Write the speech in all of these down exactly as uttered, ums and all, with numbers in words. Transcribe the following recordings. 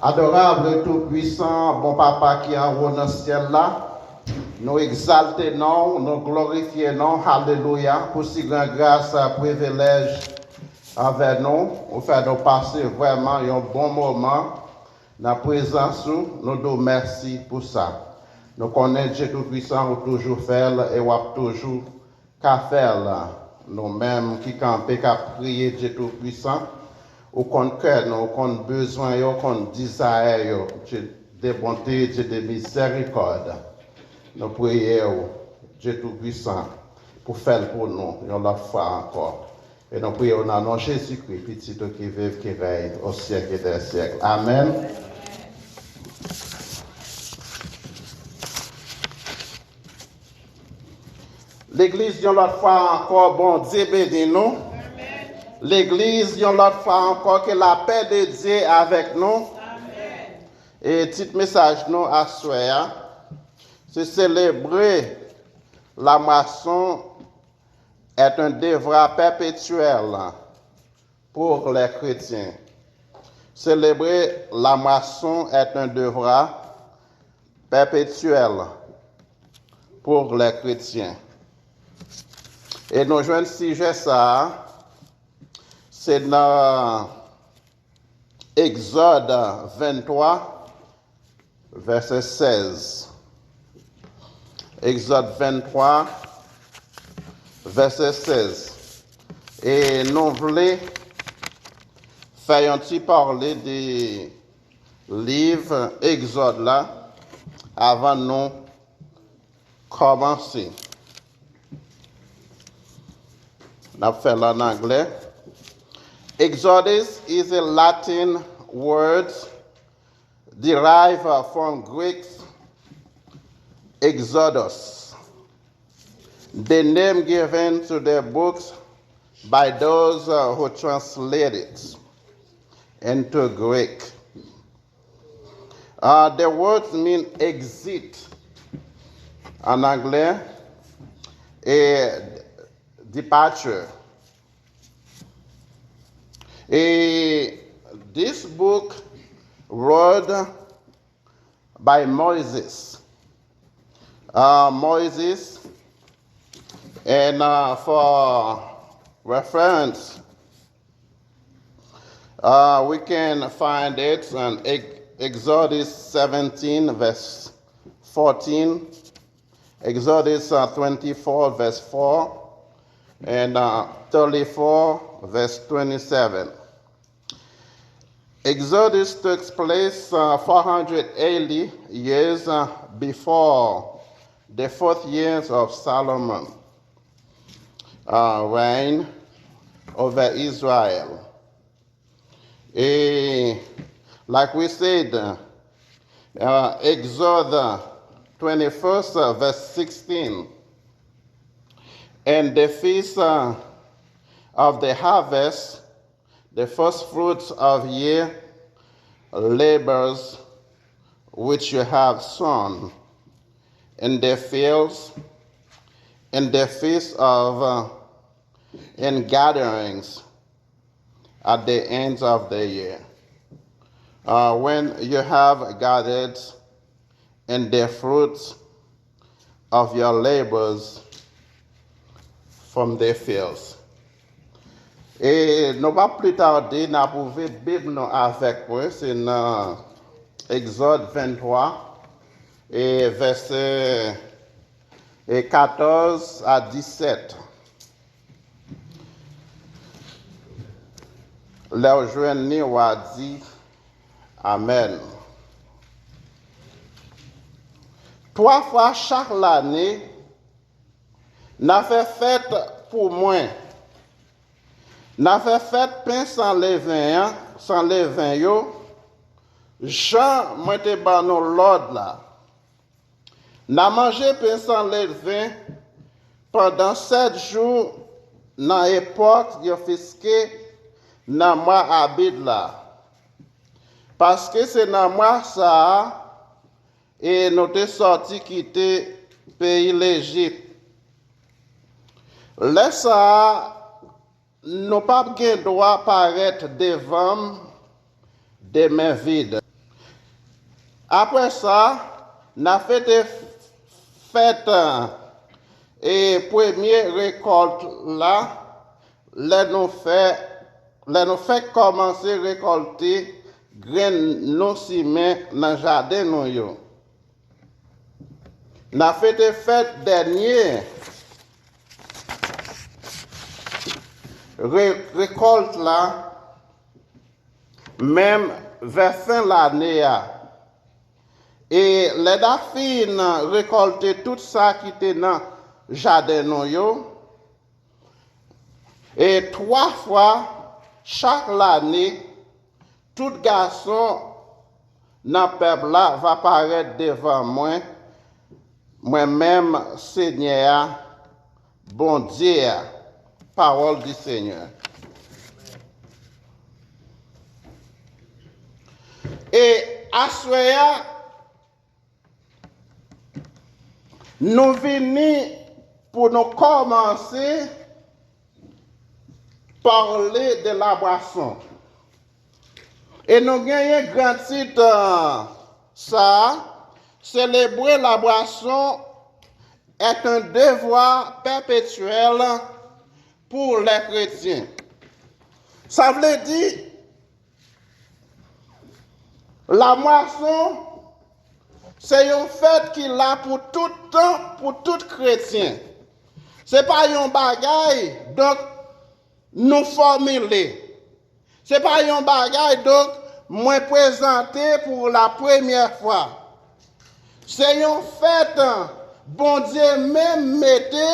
Adorab e toupwisan, bon Papa ki anwo nan syèl la, nou egzalte non w, nou glorifye non w, alelouya, pou si gran gras, privilèj anvè nou, ou fè nou pase vrèman yon bon moman nan prezans ou, nou di w mèsi pou sa. Nou konnen Dye Toupwisan, ou toujou fè l e w ap toujou ka fè l. Nou menm ki kanpe, k ap priye Dye Toupwisan, ou konn kè nou, ou konn bezwen yo, ou konn dizayè yo. Dye de bonte, Dye de mizèrikòd. Nou priye w, Dye Toupwisan, pou fè l pou nou yon lòt fwa ankò. E nou priye w nan non Jezikri, Pitit ou ki viv, ki rèy o syèk dè syèk. Amèn. Legliz, yon lòt fwa ankò, Bondye beni nou. Legliz, yon lòt fwa ankò, ke lapè de Dye avèk nou. E tit mesaj nou aswè a, se célébrer la moisson est un devoir perpétuel pour les chrétiens. Célébrer la moisson est un devoir perpétuel pour les chrétiens. E nou jwenn sijè sa a, se nan Egzòd venntwa, vèsè sèz. Egzòd venntwa, vèsè sèz. E nou vle fè yon ti pale de liv Egzòd la avan nou kòmanse. N ap fè l an anglè. Exodus is a Latin word derived from Greek exodus, the name given to the books by those, uh, who translate it into Greek. Uh, the words mean exit an anglè, e departure. E this book wrote by Moses. Uh, Moses, and, uh, for reference, uh, we can find it in Ex- Exodus seventeen, verse fourteen, Exodus, uh, twenty-four, verse four, and, uh, thirty-four, verse twenty-seven. Exodus takes place, uh, four hundred eighty years, uh, before the fourth years of Solomon, uh, reign over Israel. E, like we said, uh, Exodus twenty-first, uh, verse sixteen, and the feast, uh, of the harvest, the first fruits of your labors which you have sown in the fields, in the feast of, uh, ingatherings at the end of the year, uh, when you have gathered in the fruits of your labors from the fields. E nou p ap pli tade, n ap ouvri Bib nou avèk mwen, se nan Egzòd venntwa, e vèsè, e katòz a disèt. Lè w jwenn li, w a di, Amèn. Twa fwa chak lane, n a fè fèt pou mwen. N a fè fèt pen san leven an, san leven yo, jan mwen te ban nou lòd la. N a manje pen san leven pandan sèt jou nan epòk yo fikse nan mwa Abib la, paske se nan mwa sa a e nou te sòti kite peyi Lejip. Lè sa a, nou p ap gen dwa parèt devan m de men vid. Apre sa, n a fete fèt, e, premye rekòlt la, lè nou fè, lè nou fèk kòmanse rekòlte grenn nou simen nan jaden nou yo. N a fete fèt dènye re-, rekòlt la, menm vè fen lane a. E lè n a fin rekòlte tout sa ki te nan jaden nou yo, e twa fwa chak lane, tout gason nan pèp la va parèt devan mwen, mwen menm Senyè a, Bondye a. Parole du Seigneur. E aswè a, nou vini pou nou kòmanse pale de la bwason. E nou genyen gran tit, euh, sa a, célébrer la boisson est un devoir perpétuel pour les chrétiens. Sa vle di, lamwason, se yon fèt ki la pou tout tan, pou tout kretyen. Se pa yon bagay, donk, nou fòmile. Se pa yon bagay, donk, mwen prezante pou la premyè fwa. Se yon fèt Bondye menm mete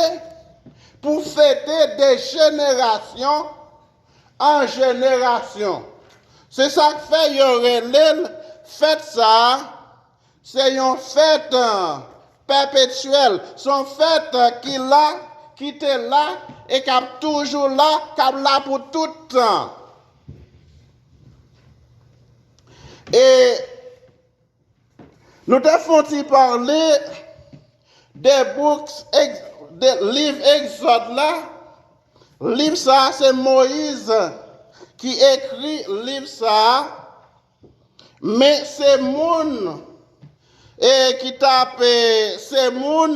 pou fete de jenerasyon an jenerasyon. Se sa k fè yo rele l fèt sa a, se yon fèt, euh, pèpetyèl. Se yon fèt, euh, ki la, ki te la, e k ap toujou la, k ap la pou tout tan. E nou te fè yon ti pale de bouk, de liv Egzòd la. Liv sa a, se Moyiz ki ekri liv sa a. Men se moun, e ki t ap, e, se moun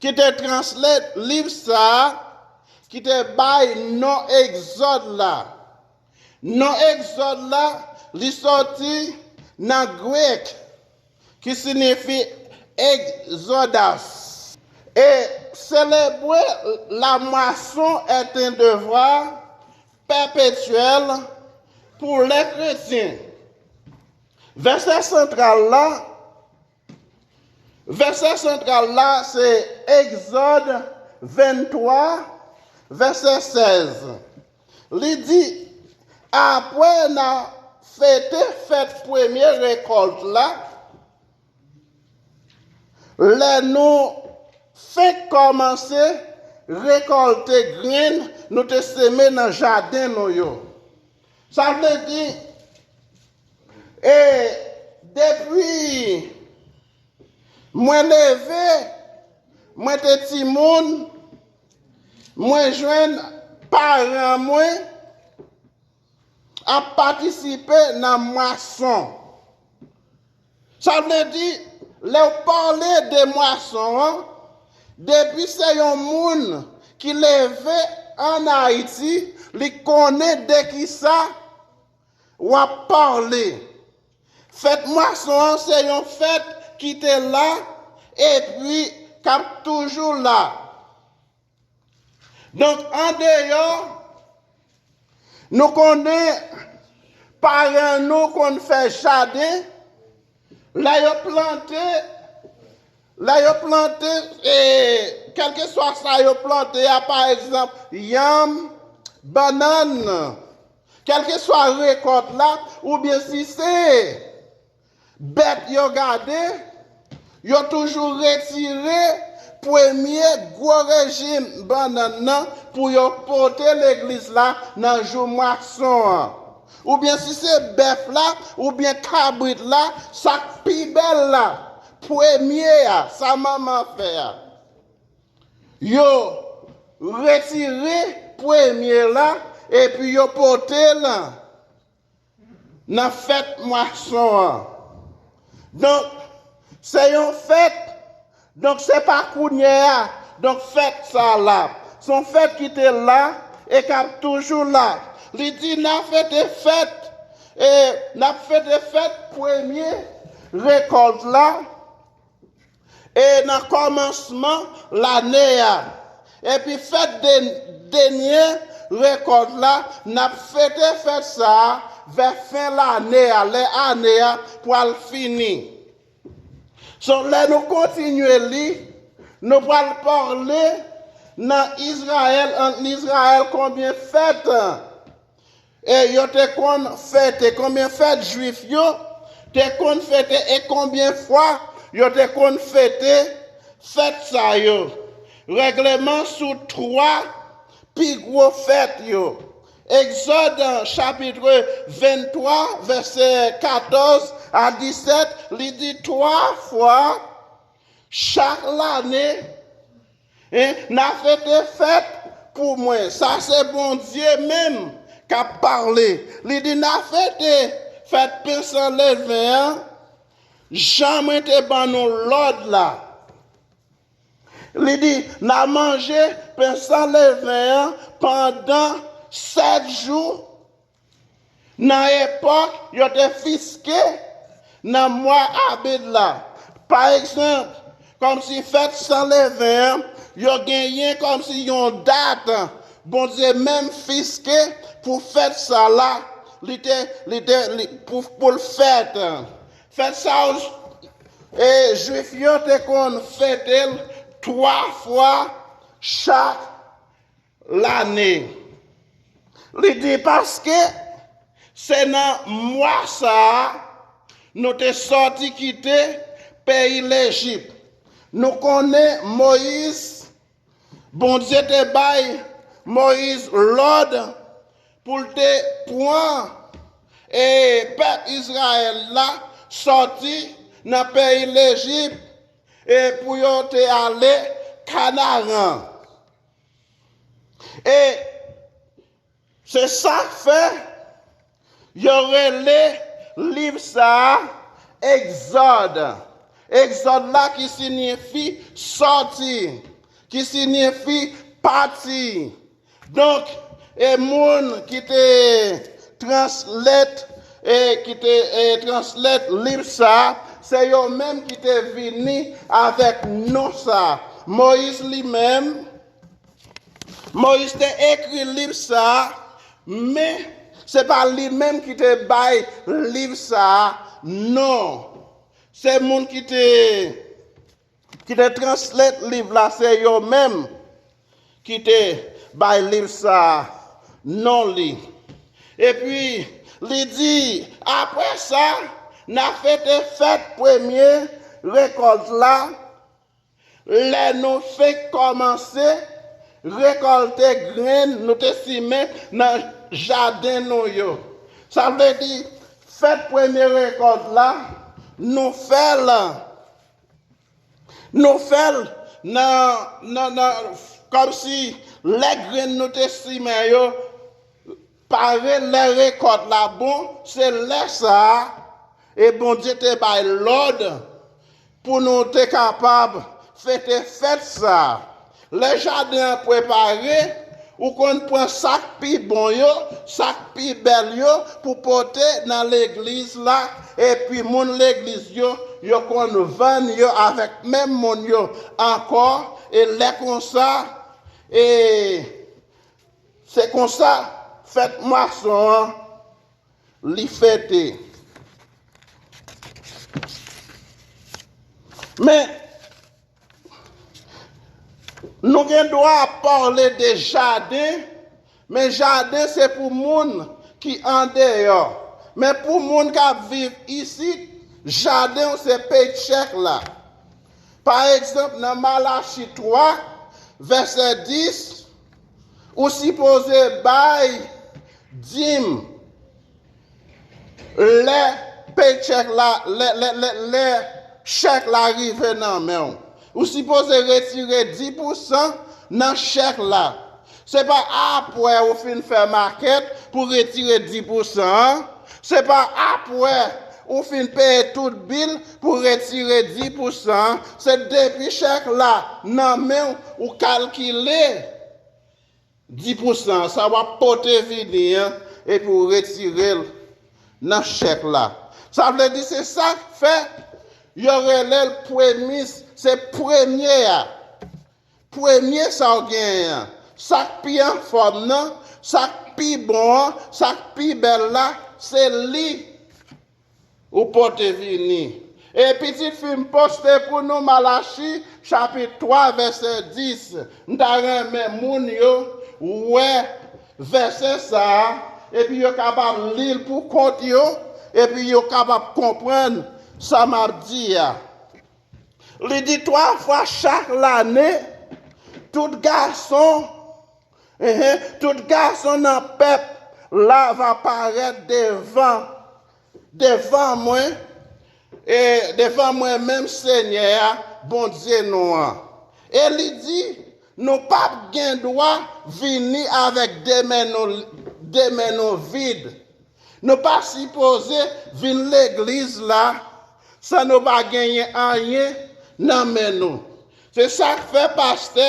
ki te translate liv sa a, ki te bay non Egzòd la. Non Egzòd la, li soti nan grèk, ki siyifi Exodus. E célébrer la moisson est un devoir perpétuel pour les chrétiens. Vèsè santral la, vèsè santral la, se Egzòd venntwa, vèsè sèz. Li di, apre n a fete fèt premye rekòlt la, lè nou fenk kòmanse rekòlte grenn nou te seme nan jaden nou yo. Sa vle di, e depi mwen leve, mwen te timoun, mwen jwenn paran mwen ap patisipe nan mwason. Sa vle di, lè w pale de mwason an, depi se yon moun ki leve ann Ayiti, li konnen de kisa w ap pale. Fèt mwason an se yon fèt ki te la epi k ap toujou la. Donk, andeyò, nou konnen paran nou konn fè jaden, lè yo plante, lè yo plante, e, kèlkeswa sa yo plante a, pa egzanp, yanm, bannann, kèlkeswa rekòt la, oubyen si se bèt yo gade, yo toujou retire premye gwo rejim bannann nan pou yo pote legliz la nan jou mwason an. Oubyen si se bèf la, oubyen kabrit la, sa k pi bèl la, premye a, sa manman fè a. Yo retire premye la, epi yo pote l nan fèt mwason an. Donk, se yon fèt. Donk, se pa kounye a. Donk, fèt sa la, se yon fèt ki te la e k ap toujou la. Li di, n a fete fèt, e n ap fete fèt premye rekòlt la, e nan kòmansman lane a. Epi fèt de, dènye rekòt la, n ap fete fèt sa a vè fen lane a, lè ane a pral fini. So, lè nou kontinye li, nou pral pale nan Izrayèl, an Izrayèl, konbyen fèt e yo te konn fete, konbyen fèt Jwif yo te konn fete e konbyen fwa yo te konn fete fèt sa yo. Règleman sou twa pi gwo fèt yo. Egzòd, chapit venntwa, vèsè katòz a disèt, li di, twa fwa chak lane, en, n a fete fèt pou mwen. Sa se Bondye menm k ap pale. Li di, n a fete fèt pen san leven an, jan mwen te ban nou lòd la. Li di, n a manje pen san leven an pandan sèt jou, nan epòk yo te fiske nan mwa Abib la. Pa egzanp, kòmsi fèt san leven an, yo genyen kòmsi yon dat Bondye menm fiske pou fèt sa la, li te, li te, li, pou, pou l fèt. Fèt sa yo, e, Jwif yo te konn fete l twa fwa chak lane. Li di, paske se nan mwa sa a nou te sòti kite peyi Lejip. Nou konnen Moyiz, Bondye te bay Moyiz lòd pou l te pran, e, pèp Izrayèl la sòti nan peyi Lejip e pou yo te ale Kanaran. E se sa k fè yo rele liv sa a Egzòd. Egzòd la ki siyifi sòti, ki siyifi pati. Donk, e moun ki te translate, e ki te, e, translate liv sa a, se yo menm ki te vini avèk non sa a. Moyiz li menm, Moyiz te ekri liv sa a, men se pa li menm ki te bay liv sa a non. Se moun ki te, ki te translate liv la, se yo menm ki te bay liv sa a non li. Epi, li di, apre sa, n a fete fèt premye rekòlt la, lè nou fenk kòmanse rekòlte grenn nou te simen nan jaden nou yo. Sa vle di, fèt premye rekòt la, nou fè l, nou fè l nan, nan, nan, kòmsi lè grenn nou te simen yo pare, lè rekòt la bon, se lè sa a, e Bondye te bay lòd pou nou te kapab fete fèt sa a. Lè jaden an prepare, ou konn pran sa k pi bon yo, sa k pi bèl yo pou pote nan legliz la, epi moun legliz yo, yo konn vann yo avèk menm moun yo ankò, e lè konsa, e se konsa fèt mwason an li fete. Men, nou gen dwa ap pale de jaden, men jaden se pou moun ki andeyò. Men pou moun k ap viv isit, jaden w se paycheck la. Pa egzanp, nan Malachi twa, vèsè dis, ou sipoze bay dim lè paycheck la, lè, lè, lè, lè chèk la rive nan men w. Ou sipoze retire dis pousan nan chèk la. Se pa apre ou fin fè makèt pou retire dis pousan an. Se pa apre ou fin peye tout bil pou retire dis pousan an, se depi chèk la nan men w, ou kalkile dis pousan sa w ap pote vini an, epi w retire l nan chèk la. Sa vle di se sa k fè yo rele l premis, se premye a. Premye sa w genyen an, sa k pi anfòm nan, sa k pi bon an, sa k pi bèl la, se li ou pote vini. E pitit fi m poste pou nou Malachi chapit twa vèsè dis. M ta renmen moun yo wè vèsè sa a, epi yo kapab li l pou kont yo, epi yo kapab konprann sa m ap di a. Li di twa fwa chak lane, tout gason, enhen, tout gason nan pèp la va parèt devan, devan mwen, e devan mwen menm Senyè a, Bondye nou an. E li di, nou p ap gen dwa vini avèk de men nou, de men nou vid. Nou pa sipoze vin legliz la san nou pa genyen anyen nan men nou. Se sa k fè pastè,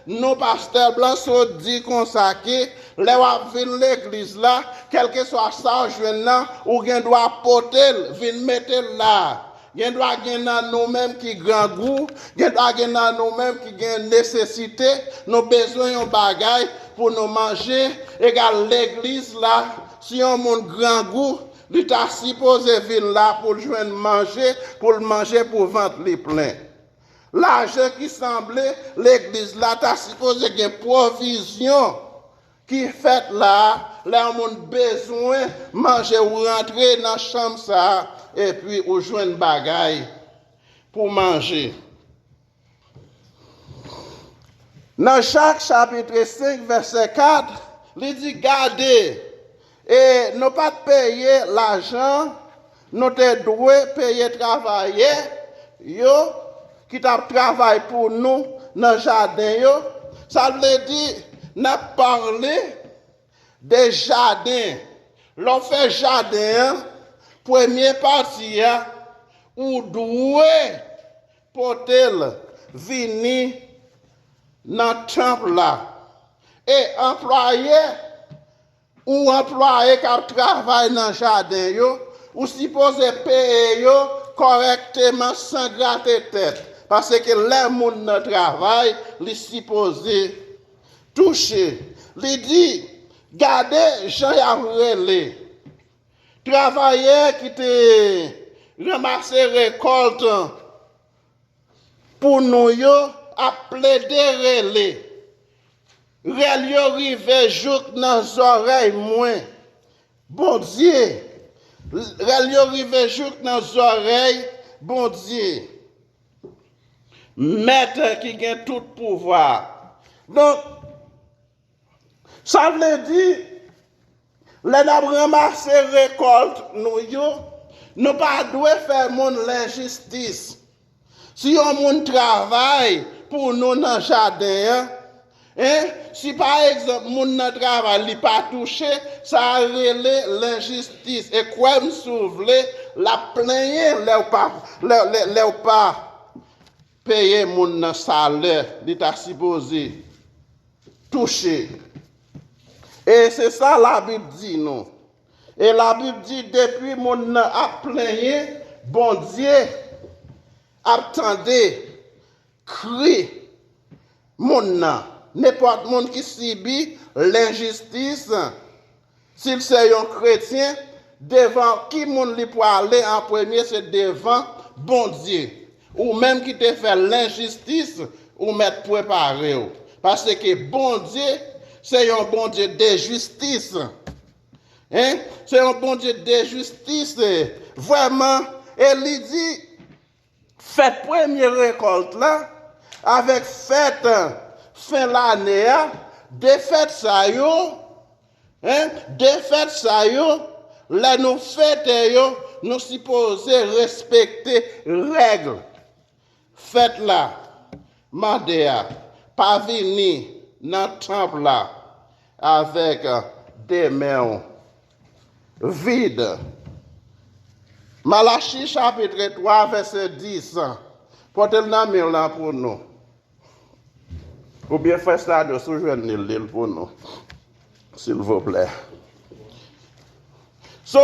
nou pastè Blanso di konsa ke lè w ap vin legliz la, kèlkeswa sa w jwenn nan, ou gen dwa pote l, vin mete l la. Gen dwa gen nan nou menm ki grangou, gen dwa gen nan nou menm ki gen nesesite, nou bezwen yon bagay pou nou manje, egal legliz la, si yon moun grangou, li ta sipoze vin la pou l jwenn manje, pou l manje pou vant li plen. Lajan ki sanble legliz la ta sipoze gen pwovizyon ki fèt la a, lè yon moun bezwen manje, ou rantre nan chanm sa a, epi ou jwenn bagay pou manje. Nan Jak chapit senk vèsè kat, li di, gade, e nou pa t peye lajan nou te dwe peye travayè yo ki t ap travay pou nou nan jaden yo. Sa vle di, n ap pale de jaden. Lè w fè jaden an, premye pati a, ou dwe pote l vini nan tanp la. E anplwaye ou anplwaye k ap travay nan jaden yo, ou sipoze peye yo kòrèkteman san grate tèt. Paske lè moun nan travay, li sipoze touche. Li di, gade jan y ap rele. Travayè ki te ranmase rekòlt pou nou yo ap plede rele. Rèl yo rive jouk nan zòrèy mwen, Bondye. Rèl yo rive jouk nan zòrèy Bondye, Mèt ki gen tout pouvwa. Donk, sa vle di, lè n ap ranmase rekòlt nou yo, nou pa dwe fè moun lenjistis. Si yon moun travay pou nou nan jaden an, en, si pa egzanp moun nan travay li pa touche, sa a rele lenjistis. E kwè m si w vle, l ap plenyen lè w pa, lè, lè, lè w pa peye moun nan salè li ta sipoze touche. E se sa Labib di nou. E Labib di depi moun nan ap plenyen, Bondye ap tande kri moun nan. Nenpòt moun ki sibi lenjistis, si l se yon kretyen, devan ki moun li pwale an premye? Se devan Bondye. Ou menm ki te fè lenjistis, ou mèt prepare w. Paske Bondye se yon Bondye de jistis. En? Se yon Bondye de jistis, vrèman. E li di, fèt premye rekòlt la avèk fèt fen lane a, de fèt sa yo, en, de fèt sa yo, lè nou fete yo, nou sipoze respekte règ fèt la. Mande a, pa vini nan tanp la avèk de men w vid. Malachi chapit twa, vèsè dis. Pote l nan men w lan pou nou. Oubyen frè Stado, si w jwenn li, li l pou nou. Silvouplè. So,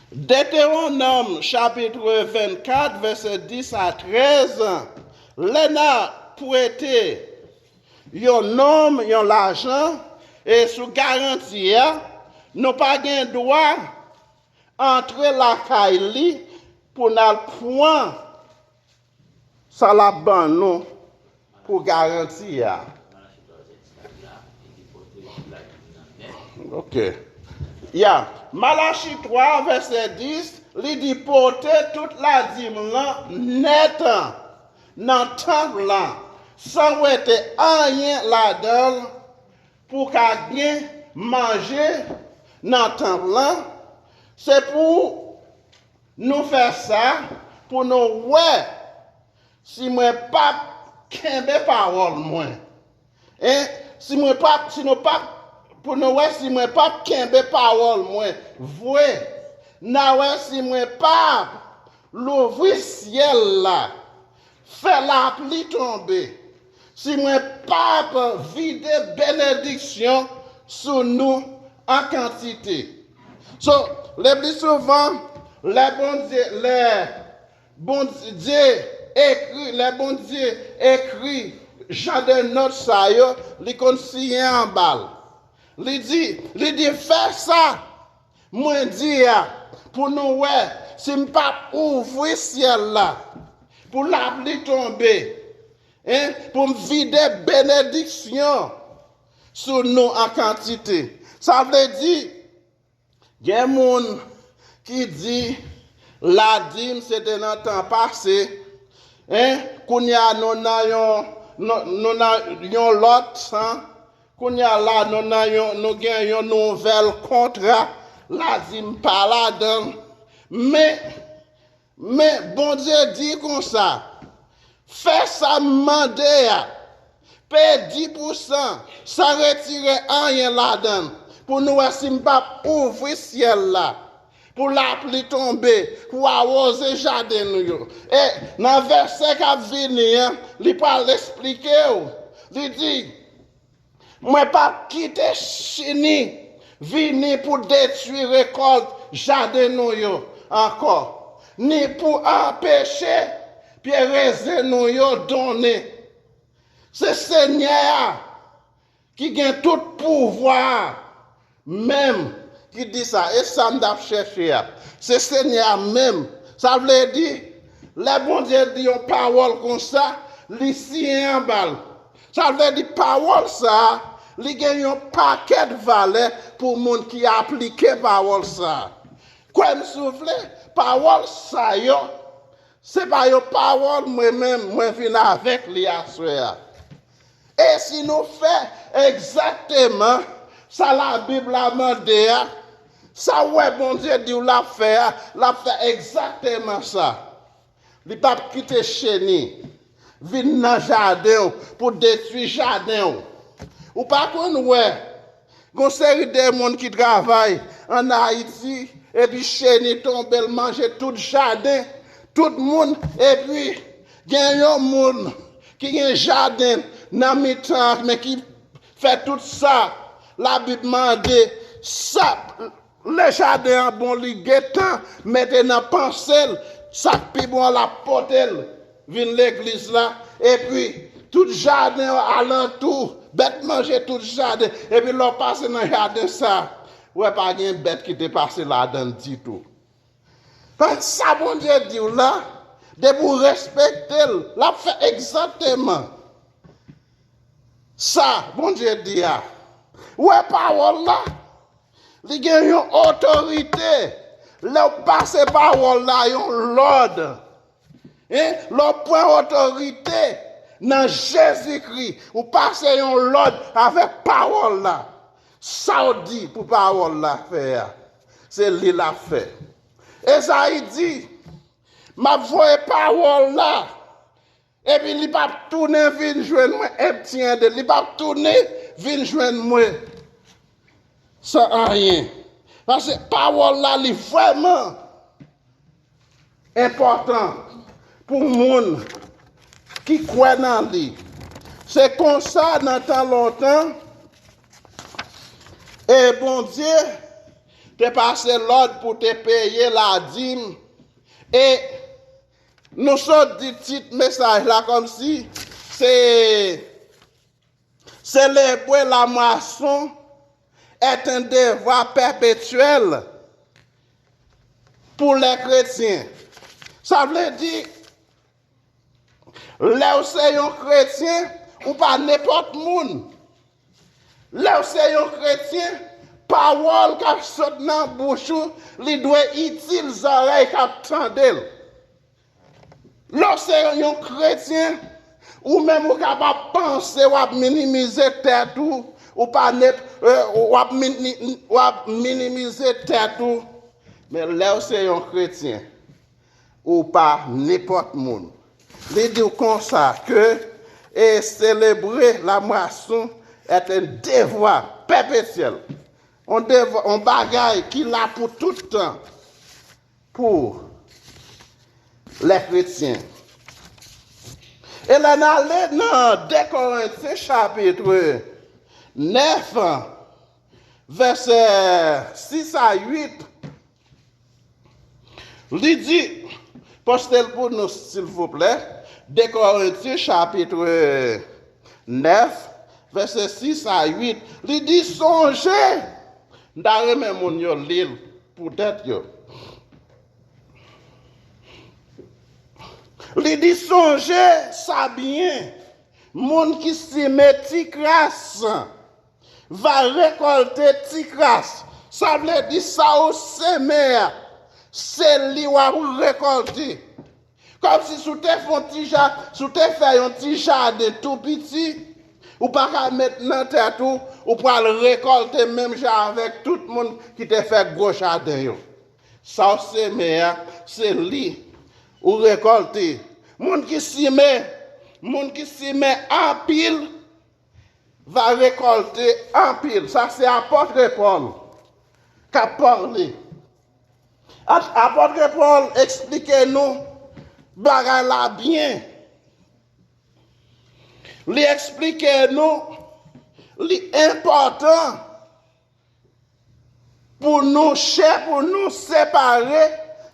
Detewonòm chapit vennkat, vèsè dis a trèz, lè n ap prete yon nonm yon lajan, e sou garanti a, nou pa gen dwa antre lakay li pou n al pran sa l ap ban nou pou garanti a. Ok. Ya, Malachi twa, vèsè dis, li di, pote tout ladim lan nèt nan tanp lan, san wete anyen ladan l, pou ka gen manje nan tanp lan. Se pou nou fè sa, pou nou wè si mwen p ap kenbe pawòl mwen. En, si mwen p ap, si nou p ap, pou nou wè si mwen p ap kenbe pawòl mwen vre. N a wè si mwen p ap louvri syèl la, fè lapli tonbe, si mwen p ap vide benediksyon sou nou an kantite. So, le pli souvan, lè Bondye, lè Bondye ekri, lè Bondye ekri jan de nòt sa yo, li konn siyen anba l. Li di, li di, fè sa mwen di a, pou nou wè si m p ap ouvri syèl la, pou lapli tonbe, en, pou m vide benediksyon sou nou an kantite. Sa vle di, gen moun ki di ladim se te nan tan pase, en, kounye a nou nan yon, nou, nou nan yon lòt tan, kounye a la nou nan yon, nou gen yon nouvèl kontra, ladim pa ladan l. Men, men Bondye di konsa, fè sa m mande a. Peye dis pousan san retire anyen ladan l, pou nou wè si m p ap ouvri syèl la, pou lapli tonbe, pou awoze jaden nou yo. E nan vèsè k ap vini an, li pral esplike w. Li di, mwen p ap kite cheni vini pou detwi rekòlt jaden nou yo ankò, ni pou anpeche pye rezen nou yo donnen. Se Senyè a ki gen tout pouvwa a menm ki di sa. E sa m t ap chèche a. Se Senyè a menm. Sa vle di, lè Bondye di yon pawòl konsa, li siyen anba l. Sa vle di pawòl sa a, li gen yon pakèt valè pou moun ki aplike pawòl sa a. Kwè m si w vle, pawòl sa yo, se pa yon pawòl mwen menm, mwen vin avèk li aswè a. E si nou fè egzakteman sa Labib la mande a, sa w wè Bondye di w l ap fè a, l ap fè egzakteman sa. Li p ap kite cheni vin nan jaden w pou detwi jaden w. Ou pa konn wè, gon seri de moun ki travay ann Ayiti, epi cheni tonbe, l manje tout jaden, tout moun, epi gen yon moun ki gen jaden nan mitan an, men ki fè tout sa Labib mande, sa, lè jaden an bon, li gentan mete nan panse l, sa k pi bon an, l ap pote l vin legliz la, epi tout jaden yo alantou, bèt manje tout jaden, epi lè w pase nan jaden sa, w wè pa gen bèt ki te pase ladan l ditou. Paske sa Bondye di w la, depi w respekte l, l ap fè egzakteman sa Bondye di a. Ou wè pawòl la, li gen yon otorite. Lè w pase pawòl la, yon lòd. En, lè w pran otorite nan Jezikri, ou pase yon lòd avèk pawòl la. Sa w di pou pawòl la fè a, se li l ap fè. Ezayi di, m ap voye pawòl la, epi li p ap tounen vin jwenn mwen empty handed, li p ap tounen vin jwenn mwen san anyen. Paske pawòl la, li vrèman enpòtan pou moun ki kwè nan li. Se konsa, nan tan lontan, e Bondye te pase lòd pou te peye ladim. E nou sot di tit mesaj la kòmsi se célébrer la moisson est un devoir perpétuel pour les chrétiens. Sa vle di, lè w se yon kretyen, ou pa nenpòt moun. Lè w se yon kretyen, pawòl k ap sot nan bouch ou, li dwe itil zòrèy k ap tande l. Lè w se yon kretyen, ou menm ou kapab panse w ap minimize tèt ou, ou pa nèt, w ap mini- w ap minimize tèt ou. Men lè w se yon kretyen, ou pa nenpòt moun. Li di w konsa ke e célébrer la moisson est un devoir perpétuel. On devwa, on bagay ki la pou tout tan pou lè kretyen. E lè n ale nan de Korentyen chapit nèf, vèsè sis a uit, li di, poste l pou nou, silvouplè, de Korentyen chapit nèf, vèsè sis a uit, li di, sonje, m ta renmen moun yo li l pou tèt yo. Li di, sonje sa byen, moun ki simen ti kras va rekòlte ti kras. Sa vle di sa w semen an, se li w ap rekòlte. Kòmsi si w te fè yon ti ja- si w te fè yon ti jaden tou piti, ou pa ka met nan tèt ou, ou pral rekòlte menm jan avèk tout moun ki te fè gwo jaden yo. Sa w semen an, se li ou rekòlte. Moun ki simen, moun ki simen anpil, va rekòlte anpil. Sa se apòt Pòl k ap pale. Ap- Apòt Pòl eksplike nou bagay la byen. Li eksplike nou li enpòtan pou nou chè, pou nou separe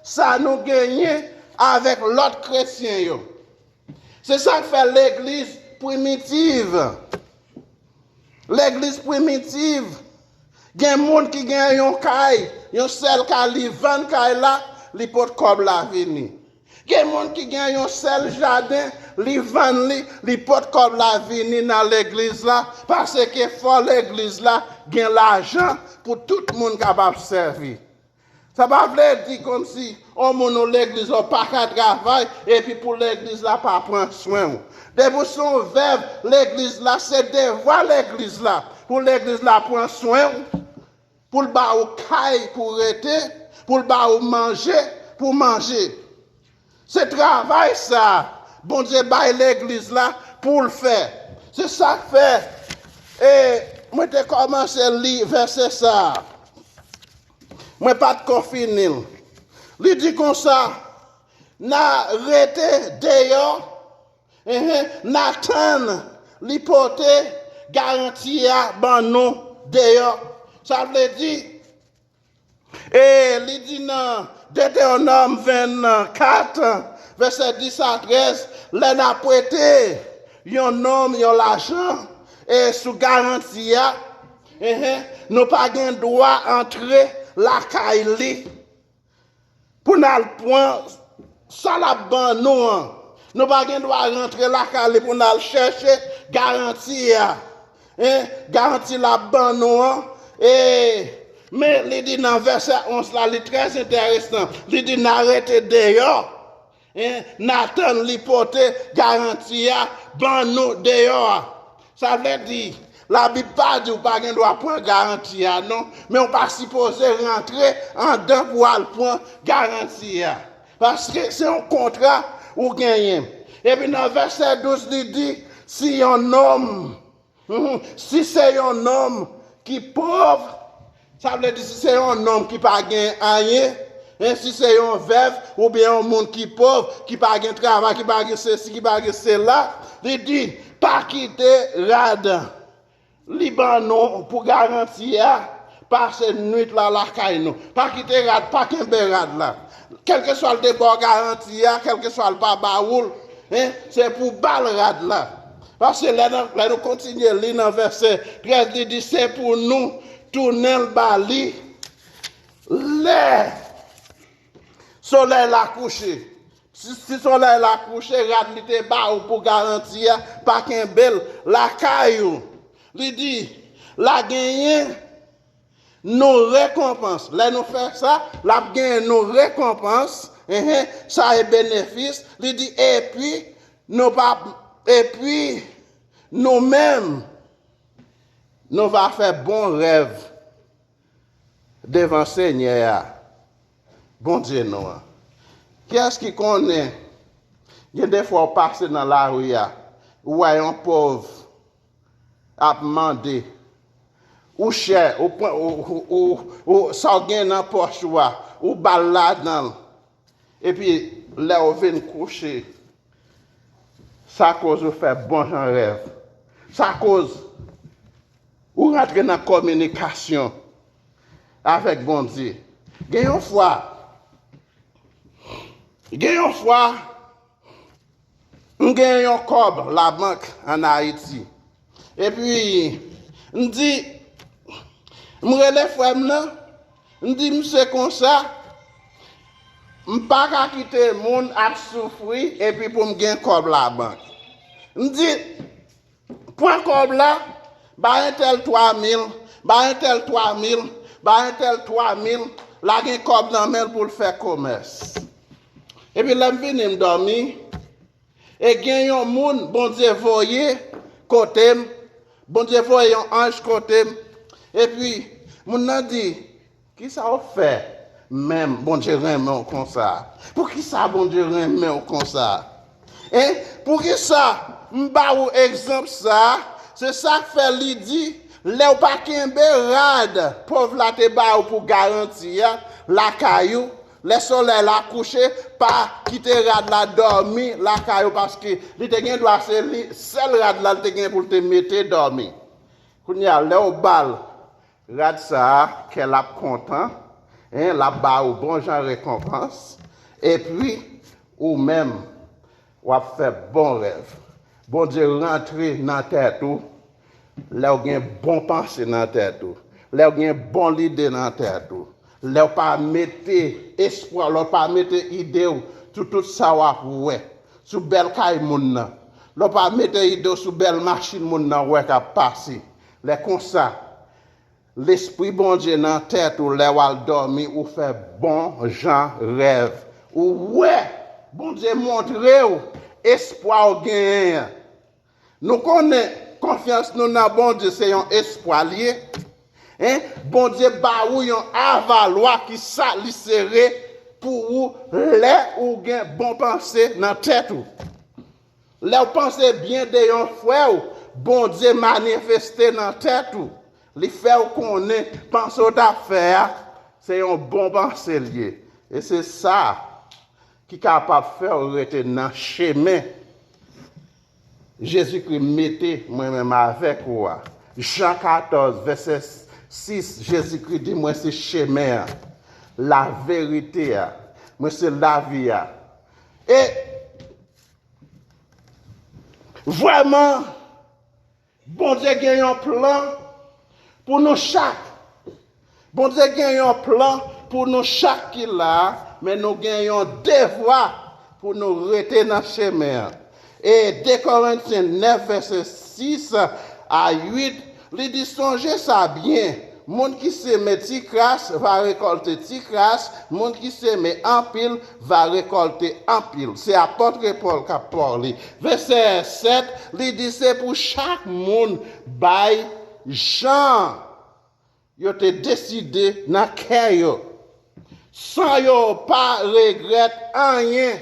sa nou genyen avèk lòt kretyen yo. Se sa k fè legliz primitiv, legliz primitiv, gen moun ki gen yon kay, yon sèl kay, li vann kay la, li pot kòb la vini. Gen moun ki gen yon sèl jaden, li vann li, li pot kòb la vini nan legliz la, paske fò legliz la gen lajan pou tout moun kapab sèvi. Sa pa vle di kòmsi yon moun nan legliz la pa ka travay, epi pou legliz la pa pran swen w. Depi w se yon vèv, legliz la, se devwa legliz la pou legliz la pran swen w, pou l ba ou kay pou rete, pou l ba ou manje pou manje. Se travay sa Bondye bay legliz la pou l fè. Se sa k fè, e, mwen te kòmanse li vèsè sa a. Mwen pa t ko fini l. Li di konsa, n a rete deyò, enhen, n a tann li pote garanti a ban nou deyò. Sa vle di, e li di nan Detewonòm vennkat, vèsè dis a trèz, lè n ap prete yon nonm yon lajan, e sou garanti a, enhen, nou pa gen dwa antre lakay li pou n al pran sa l ap ban nou an. Nou pa gen dwa rantre lakay li pou n al chèche garanti a. En, garanti l ap ban nou an. E, men li di nan vèsè onz la, li trè enteresan. Li di n a rete deyò. En, n a tann li pote garanti a ban nou deyò a. Sa vle di, Labib pa di w pa gen dwa pran garanti a, non, men w pa sipoze rantre andan pou w al pran garanti a. Paske se yon kontra ou genyen. Epi nan vèsè douz, li di, si yon nonm, mhm, si se yon nonm ki pòv, Sa vle di, si se yon nonm ki pa gen anyen, en, si se yon vèv oubyen yon moun ki pòv, ki pa gen travay, ki pa gen sesi, ki pa gen sela, li di, pa kite rad Libanon pou garanti a pase nwit la lakay nou. Pa kite rad, pa kenbe rad la. Kèlkeswa l te ba w garanti a, kèlkeswa l pa ba ou l, en, se pou ba l rad la. Paske lè, nan, lè nou kontinye li nan vèsè trèz, li di, se pou nou tounen l ba li lè solèy la kouche. Si, si solèy la kouche, rad li te ba ou pou garanti a, pa kenbe l lakay ou. Li di, l a genyen nou rekonpans. Lè nou fè sa, l ap genyen nou rekonpans. Enhen, sa e benefis. Li di, epi, nou pa, epi, nou menm, nou va fè bon rèv devan Senyè a, Bondye nou an. Kiyès ki konnen, gen de fwa w pase nan lari a, ou wè yon pòv ap mande, ou chè, ou pran, ou, ou, ou, ou, sa w gen nan pòch ou a, ou ba l ladan l. Epi, lè w vin kouche, sa koz ou fè bon jan rèv. Sa koz ou rantre nan kominikasyon avèk Bondye. Gen yon fwa, gen yon fwa, m gen yon kòb labank ann Ayiti. Epi, m di, m rele frè m nan, m di misye konsa, m pa ka kite moun ap soufri epi pou m gen kòb labank. M di, pran kòb la, ba entèl twa mil, ba entèl twa mil, ba entèl twa mil, l a gen kòb nan men l pou l fè komès. Epi lè m vini, m dòmi, e gen yon moun Bondye voye kote m, Bondye voye yon anj kote m, epi moun nan di, kisa w fè menm Bondye renmen w konsa? Poukisa Bondye renmen w konsa? En, poukisa m ba ou egzanp sa a? Se sa k fè li di, lè w pa kenbe rad pòv la te ba ou pou garanti a lakay ou, lè solèy la kouche, pa kite rad la dòmi lakay ou, paske li te gen dwa se li, sèl rad la l te gen pou l te mete dòmi. Kounye a, lè w ba l rad sa a, kè l ap kontan, en, l ap ba ou bon jan rekonpans, epi ou menm, w ap fè bon rèv. Bondye rantre nan tèt ou lè w gen bon panse nan tèt ou, lè w gen bon lide nan tèt ou, lè w pa mete espwa, lè w pa mete ide w sou tout sa w ap wè, sou bèl kay moun nan, lè w pa mete ide w sou bèl machin moun nan wè k ap pase. Lè konsa, Lespri Bondye nan tèt ou, lè w al dòmi, ou fè bon jan rèv. Ou wè, Bondye montre w espwa w genyen an. Nou konnen konfyans nou nan Bondye se yon espwa l ye. En, Bondye ba ou yon avalwa ki sa li sere pou ou lè ou gen bon panse nan tèt ou. Lè w panse byen de yon frè w, Bondye manifeste nan tèt ou. Li fè w konnen panse w t ap fè a, se yon bon panse l ye. E se sa ki kapab fè w rete nan chemen Jezikri mete mwen menm avèk ou a. Jan katòz, vèsè sis, Jezikri di, mwen se chemen an, laverite a, mwen se lavi a. E vrèman, Bondye gen yon plan pou nou chak. Bondye gen yon plan pou nou chak ki la a, men nou gen yon devwa pou nou rete nan chemen an. E de Korentyen nèf, vèsè sis a uit, li di, sonje sa byen, moun ki seme ti kras va rekòlte ti kras, moun ki seme anpil va rekòlte anpil. Se apòt Pòl k ap pale. Vèsè sèt, li di, se pou chak moun bay jan yo te deside nan kè yo, san yo pa regrèt anyen.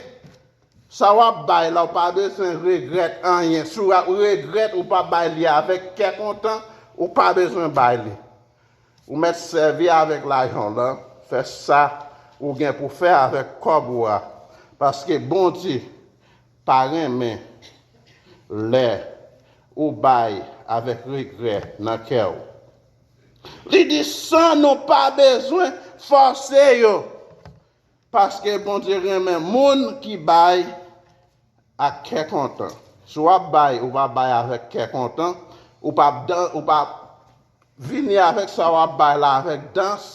Sa w ap bay la, ou pa bezwen regrèt anyen. Si w ap regrèt, ou pa bay li avèk kè kontan, ou pa bezwen bay li. Ou mèt sèvi avèk lajan w lan, fè sa ou gen pou fè avèk kòb ou a, paske Bondye pa renmen lè ou bay avèk regrè nan kè w. Li di, san nou pa bezwen fòse yo, paske Bondye renmen moun ki bay ak kè kontan. Si w ap bay, ou pa bay avèk kè kontan, ou pa, ou pa vini avèk sa w ap bay la avèk dans,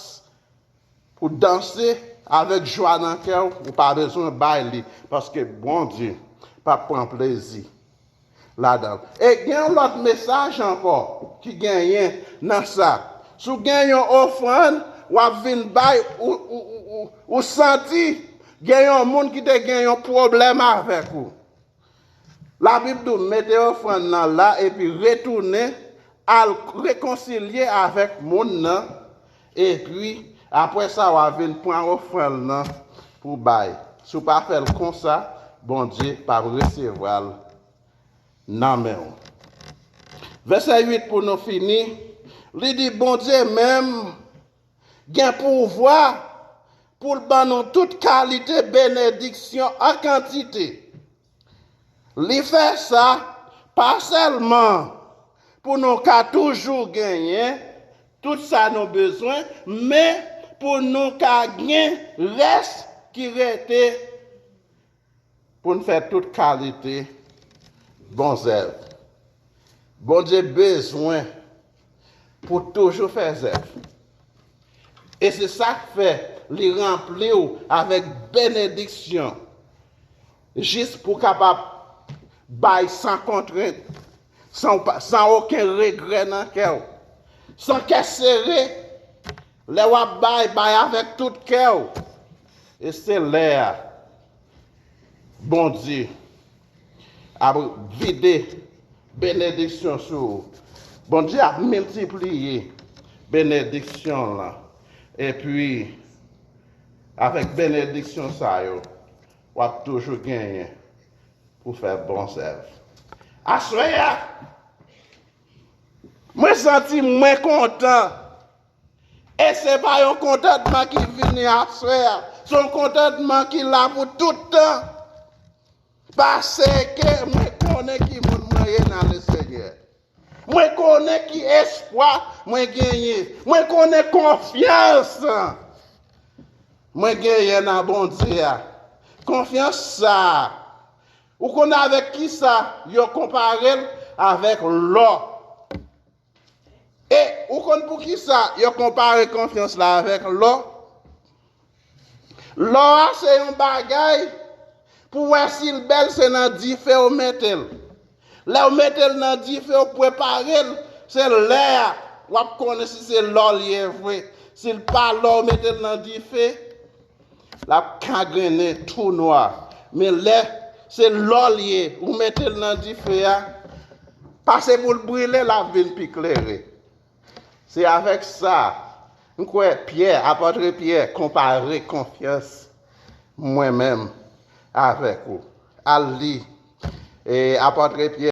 pou danse avèk jwa nan kè w, ou pa bezwen bay li, paske Bondye p ap pran plezi ladan l. E gen yon lòt mesaj ankò ki genyen nan sa. Si w gen yon ofrann, w ap vin bay, ou, ou, ou, ou, ou santi gen yon moun ki te gen yon pwoblèm avèk ou. Labib di w mete ofrann nan la epi retounen al rekonsilye avèk moun nan, epi apre sa w a vin pran ofrann nan pou bay. Si w pa fè l konsa, Bondye p ap resevwa l nan men w. Vèsè uit pou nou fini, li di, Bondye menm gen pouvwa pou l ban nou tout kalite benediksyon an kantite. Li fè sa pa sèlman pou nou ka toujou genyen tout sa nou bezwen, men pou nou ka gen rès ki rete pou n fè tout kalite bon zèv. Bondye bezwen pou toujou fè zèv. E se sa k fè li ranpli w avèk benediksyon, jis pou w kapab bay san kontrent, san, san okenn regrè nan kè w, san kè sere. Lè w ap bay, bay avèk tout kè w. E se lè a Bondye ap vide benediksyon sou ou. Bondye ap miltipliye benediksyon lan. Epi, avèk benediksyon sa yo, w ap toujou genyen pou fè bon zèv. Aswè a, mwen santi mwen kontan. E se pa yon kontantman ki vini aswè a. Se yon kontantman ki la pou tout tan. Paske mwen konnen ki moun mwen ye nan Lesenyè. Mwen konnen ki espwa mwen genyen. Mwen konnen konfyans mwen genyen nan Bondye a. Konfyans sa a, ou konn avèk ki sa yo konpare l? Avèk lò. E ou konn poukisa yo konpare konfyans la avèk lò? Lò a se yon bagay, pou w wè si l bèl, se nan dife w mete l. Lè w mete l nan dife, w prepare l, se lè a w ap konnen si se lò l ye vre. Si l pa lò, w mete l nan dife, l ap kangrennen tou nwa. Men lè se lò l ye, ou mete l nan dife a, pase pou l brile, l ap vin pi klere. Se avèk sa, m kwè Pyè, apòtre Pyè, konpare konfyans mwen menm avèk ou. Al li, e, apòtre Pyè.